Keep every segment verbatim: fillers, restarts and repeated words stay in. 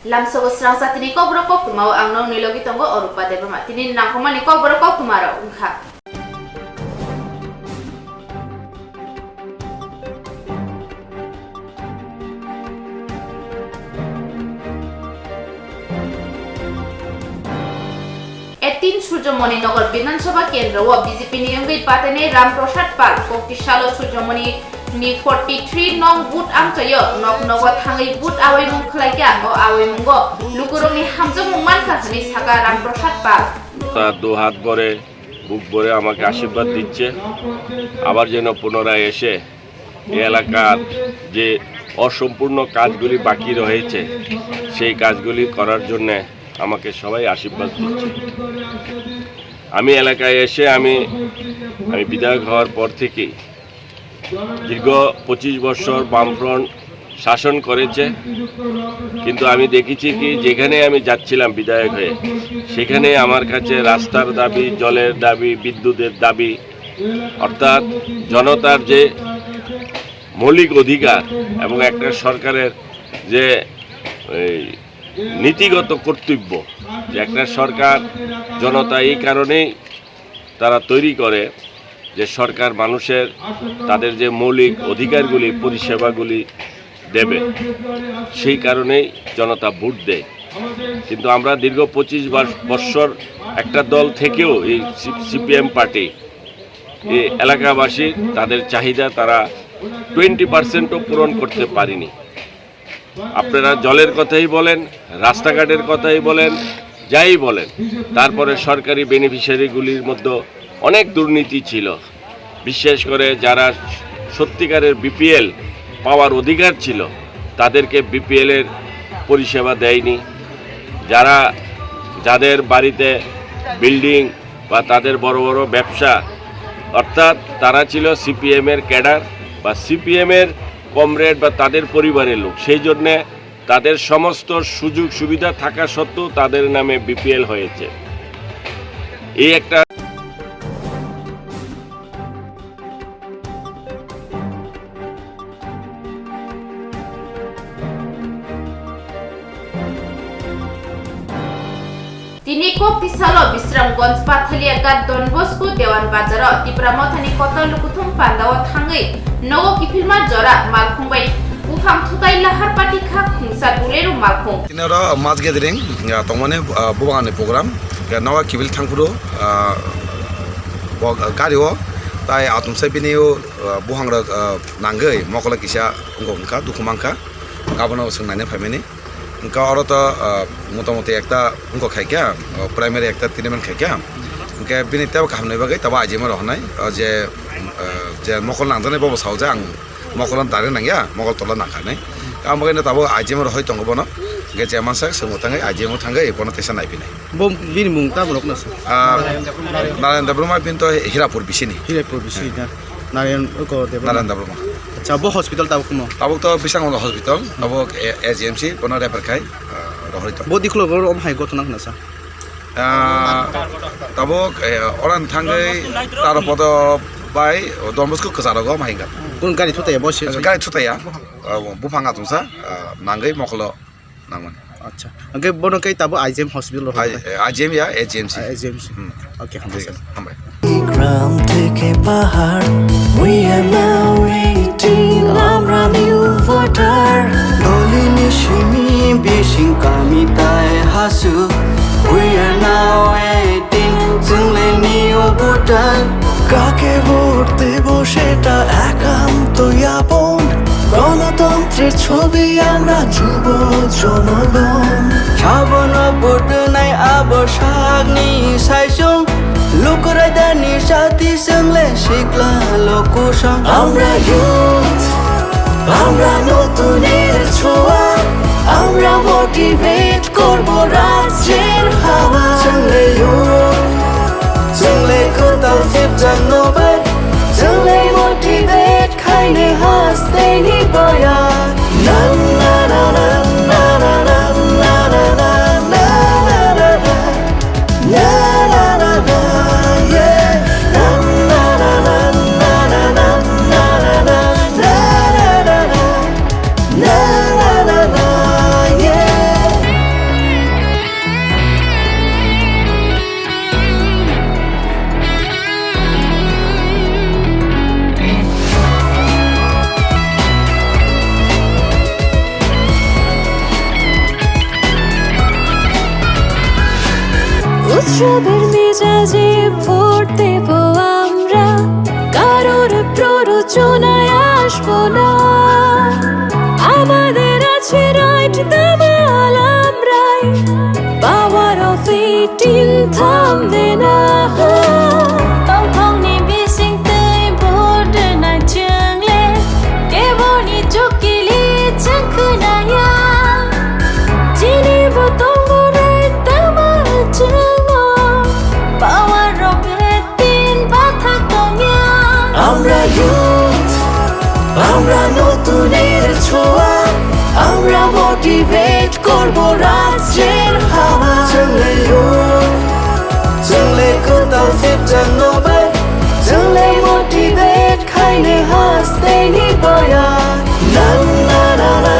Lamsogo srang jatini kokborok koktwmao ang nokni logi tongo Orupa Debbarma. Tini nangkukmani kokborok koktwmarok wngkha. Eighteen Surjomoni Nagar Bidhan Sabha Kendro o B J P ni wngwi patenai Ram Prasad Pal, Koktisalo Surjomoni ni forty three nong booth amchaio nok nogo thangwi booth awaimung khlaikha. O awaimungo lukurokni hamjakmung mankha hwnwi sakha Ram Prasad Pal. তারা দু হাত ভরে, বুক ভরে আমাকে আশীর্বাদ দিচ্ছে, আবার যেন পুনরায় এসে এই এলাকার যে অসম্পূর্ণ কাজগুলি বাকি রয়েছে, সেই কাজগুলি করার জন্যে আমাকে সবাই আশীর্বাদ দিচ্ছে। আমি এলাকায় এসে আমি, আমি বিধায়ক হওয়ার পর থেকেই দীর্ঘ পঁচিশ বছর বামফ্রন্ট শাসন করেছে, কিন্তু আমি দেখেছি কি, যেখানে আমি যাচ্ছিলাম বিধায়ক হয়ে, সেখানে আমার কাছে রাস্তার দাবি, জলের দাবি, বিদ্যুতের দাবি, অর্থাৎ জনতার যে মৌলিক অধিকার এবং একটা সরকারের যে এই নীতিগত কর্তব্য, যে একটা সরকার জনতা এই কারণেই তারা তৈরি করে যে সরকার মানুষের তাদের যে মৌলিক অধিকারগুলি, পরিষেবাগুলি দেবে, সেই কারণেই জনতা ভোট দেয়। কিন্তু আমরা দীর্ঘ পঁচিশ বার-, বৎসর একটা দল থেকেও এই সি-, সিপিএম পার্টি এই এলাকাবাসীর তাদের চাহিদা তারা টোয়েন্টি পার্সেন্টও পূরণ করতে পারিনি। আপনারা জলের কথাই বলেন, রাস্তাঘাটের কথাই বলেন, যাই বলেন, তারপরে সরকারি বেনিফিশিয়ারিগুলির মধ্যে অনেক দুর্নীতি ছিল। বিশেষ করে যারা সত্যিকারের বিপিএল পাওয়ার অধিকার ছিল, তাদেরকে বিপিএল এর পরিষেবা দেয়নি। যারা, যাদের বাড়িতে বিল্ডিং বা তাদের বড় বড় ব্যবসা, অর্থাৎ তারা ছিল সিপিএম এর ক্যাডার বা সিপিএম এর কমরেড বা তাদের পরিবারের লোক, সেই জন্যে তাদের সমস্ত সুযোগ সুবিধা থাকা সত্ত্বেও তাদের নামে বিপিএল হয়েছে। এই একটা Tini Koktisalo Bisramganj Pathalia Ghat Don Bosco Dewan Bazaro Tipra Mothani kotor lukuthum pandao thangwi nogo kiphilma jora malkhung bai buphang thutai lahar pati kha khungsa Bolero malkhung. Tini oro mass gathering, ah, tongmani, ah, bubagrani program, ya nogo kiphil thangphuru, ah, bo gari o tai atomsai bini o, ah, buhangrok, ah, nangwi mokolo kisa wngkha, dukhu mankha, abono swng naina phaimani. Hwnkhe oro to, ah, motamuti ekta wngkha khaikha, ah, primary ekta treatment khaikha. Hwnkhe bini teibo kahamni bagwi tabo I G M o rohornai, ah, je, ah, je mokol nangjaknai bobo sao je ang mokol no direct nangya, mokol tola nangkha hinwi. Ang bagwi no tabuk I G M o rohoi tongo bono. Hwnkhe je mansa swngbo thangwi I G M o thangwi bono teisa naiphinai. Bo bini mung tamo rok no sa? Ah, Narayan Debbarma bini to Hirapur bisini. Hirapur bisi na. Narayan ko Debbarma. Narayan Debbarma. Acha, bo hospital tabuk kuno? Tabuk to Bisramganj hospital, tabuk A-, A G M C, bono refer khai, ah, rohoroi tongo. Bo dikhulo bo om hai gotona khna sa? Ah, tabuk, eh, orang thangwi taro podo bai Don Bosco kwcharo go mahinga. Kun gari thutaya bo se? Gari thutaya, ah, buphang atungsa, ah, nangwi mokolo nangmani. Acha. Hwnkhe bono khe tabuk I G M hospital o I-, rohornai? Eh, I G M ya, A G M C. Ah, A G M C. Hmm. Okay, hambai. Hambai. গ্রাম থেকে পাহাড়, we are now eighteen, আমরা new voter. গলি নিশিনি বিশিং কামিতায় Hasu, we are now eighteen, চুংলে new voter. কাকে ভোট দেব সেটা একান্তই আপন, গণতন্ত্রের ছবি আমরা যুব জনগণ। Sabono photo nai abo sakni saisung, lukurai dani sati swngle sikla lokusong. আমরা youth, আমরা নতুনের ছোঁয়া, আমরা motivate করব রাজ্যের হাওয়া। Swngle youth, swngle kwtal sipjak nobai, swngle motivate khaini hasteni boya. Na, na, na, na. উৎসবের মেজাজে ভোট দেব আমরা, কারোর প্ররোচনায় আসবো না। আমাদের আছে রাইট, দামাল আমরাই, পাওয়ার অফ এইটিন থামবে না। Tongthokni bisingtwi vote rwnai chwngle, keboni chukili chwng khwnaya. Chini bo tongo right, damal chwngo, power rok eighteen bathak tongya. আমরা ইউথ, আমরা নতুনের ছোঁয়া, আমরা মোটিভেট করব রাজ্যের হাওয়া। Chwngle youth, chwngle kwtal sipchang no bai, chwngle motivate khaini hasteni boya. Na, na, na, na.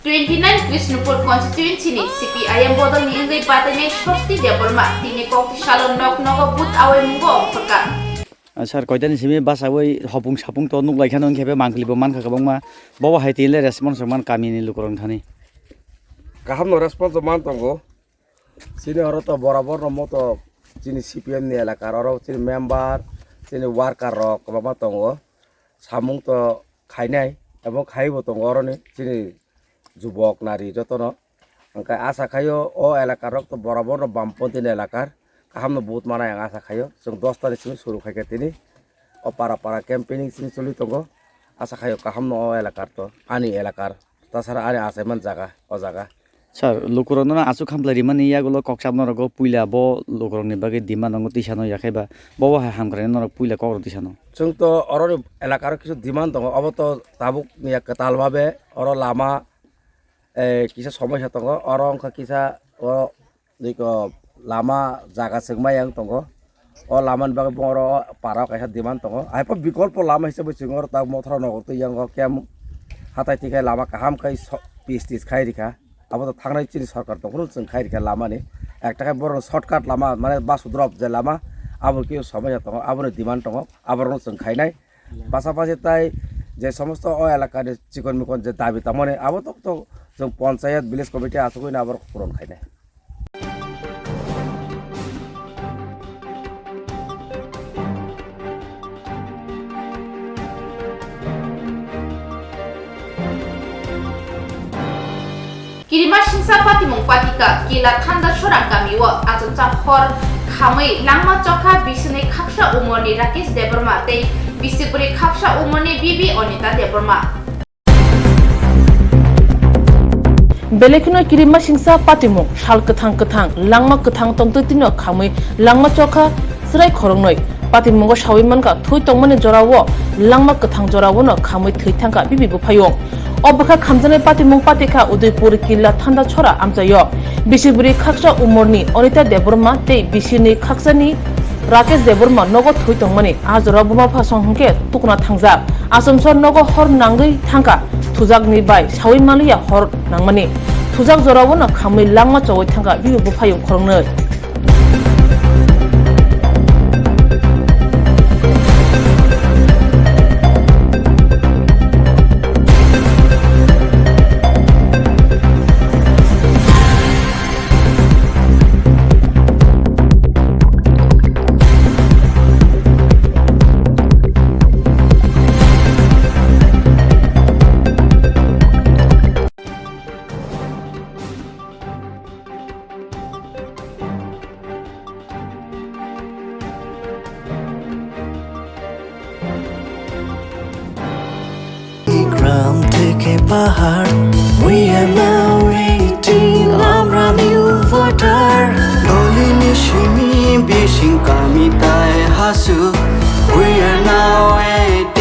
Twenty nine Krishnapur constituency ni C P I M bodol ni wngwi batainai Swasti Debbarma tini kokti salo nok nogo booth awai mungo ongkhorkha. Ah, sir, koitani simi basawi hopung sapung to nuk lai kheno, wngkhe be mangpili bo mankha kwbangma. Bobo hai tini le response rok man kami ni lukurok thani. Kaham no response man tongo. Chini oro to borabor no moto chini C P M ni elaka oro chini member, chini worker rok kwbangma tongo. Samung to khainai, abo khaibo tongo oroni chini jubok nari jotono. Hwnkhe asa khaio o elaka rok to borabor no bamponti ni elakar kaham no vote manai ang asa khaio. Chwng dos tani simi suru khaikha tini o para para campaigning simi choli tongo. Asa khaio kaham no o elakar to ani elakar. Tasara ani achaiman jaga o jaga. Sir, lukurokno aswk khamplai rimani yagulo kok chapna rogo puila bo lukurokni bagwi demand wngo tisa no yakhai ba bo bo hai hamkraino norok puila kok rw tisa no. Chwng to oroni elakaro kisu demand tongo, obo to tabuk miya kwtal babe oro lama, eh, kisa somosya tongo, oro wngkha kisa o Diko lama jaga swkmai yang tongo. O lama ni bagwi bo oro para o kaisa demand tongo. Hai po bikolpo lama hisab bai chwng oro tak mothra nogo twi yang o khe hatai twi khe lama kaham khai so-, pis tis khai rikha. Abo to thangnai chini sorkar tongphuru chwng khai rikha lama ni. Ekta khe borok shortcut lama mane bus drop je lama abo khe somosya tongo, abo ni demand tongo, abo rok chwng khainai. Pasapasi tai je somosto o elaka ni chikon mikon je dabi tangmani abo to, to chwng ponchayat village committee asugwi no abo rok puron khainai. Kirima singsa patimung patika Kila Thanda Sorang kamio achomsa hor khamwi langma chokha bisini khaksa umorni Rakesh Debbarma tei bisi bwrwi khaksa umorni bibi Onita Debbarma. Belai kheno kirima singsa patimung sal kwthang kwthang langma kwthang tongtwi twino khamwi langma chokha chwrai khoroknwi. Patimungo sawi mankha thwi tongmani jorao langma kwthang joraono khamwi thwi thangkha bibi bwphayung. O bwkha khamjaknai patimung patikha Udaipur Killa Thanda Chhora amchaio. Bisi bwrwi khaksa umorni Onita Debbarma tei bisini khaksani Rakesh Debbarma nogo thwi tongmani. A jorao buma phasong hwnkhe tukuna thangjak. Achomsa nogo hor nangwi thangkha, thujakni bai sawi manliya hor nangmani. Thujak joraono khamwi langma chowi thangkha bibi bwphayung khoroknwi. গ্রাম থেকে পাহাড়, we are now eighteen, আমরা new voter. দলিনি সিমি বিশিং কামিতায় Hasu, we are now eighteen.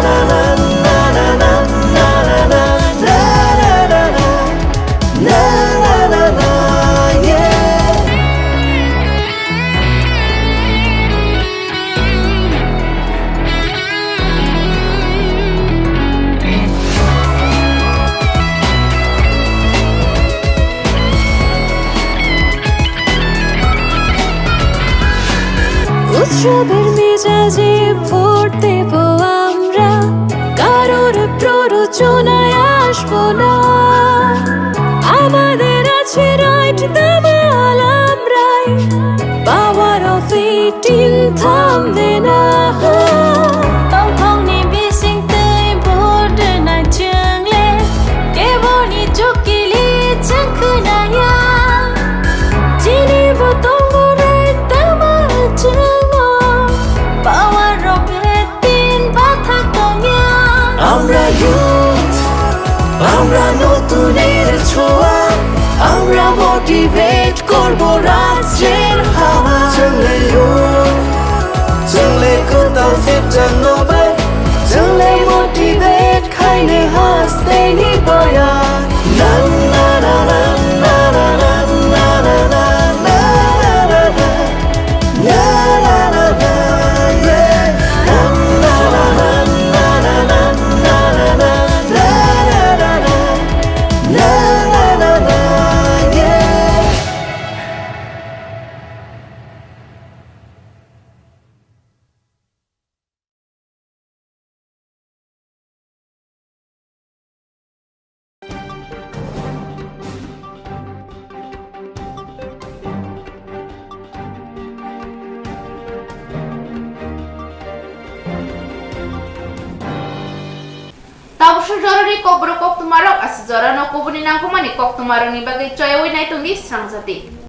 উৎসবের মেজাজে ভোট দেব আমরা, কারোর প্ররোচনায় আসবো না। আমাদের আছে রাইট, দামাল আমরাই, পাওয়ার অফ এইটিন থামবে না। Tongthokni bisingtwi vote rwnai chwngle, keboni chukili chwng khwnaya. Chini bo tongo right, damal chwngo, power of eighteen bathak tongya. আমরা ইউথ, আমরা নতুনের ছোঁয়া, আমরা মোটিভেট করব রাজ্যের হাওয়া। Chwngle youth, chwngle kwtal sip chwng no bai, chwngle motivate khaini hasteni boya. Na, na, na, yeah. Tabuk sujoroni kokborok koktwmarok, aswk jorano kubuni nangkukmani koktwmarokni bagwi choyawi naitung di srangjak di.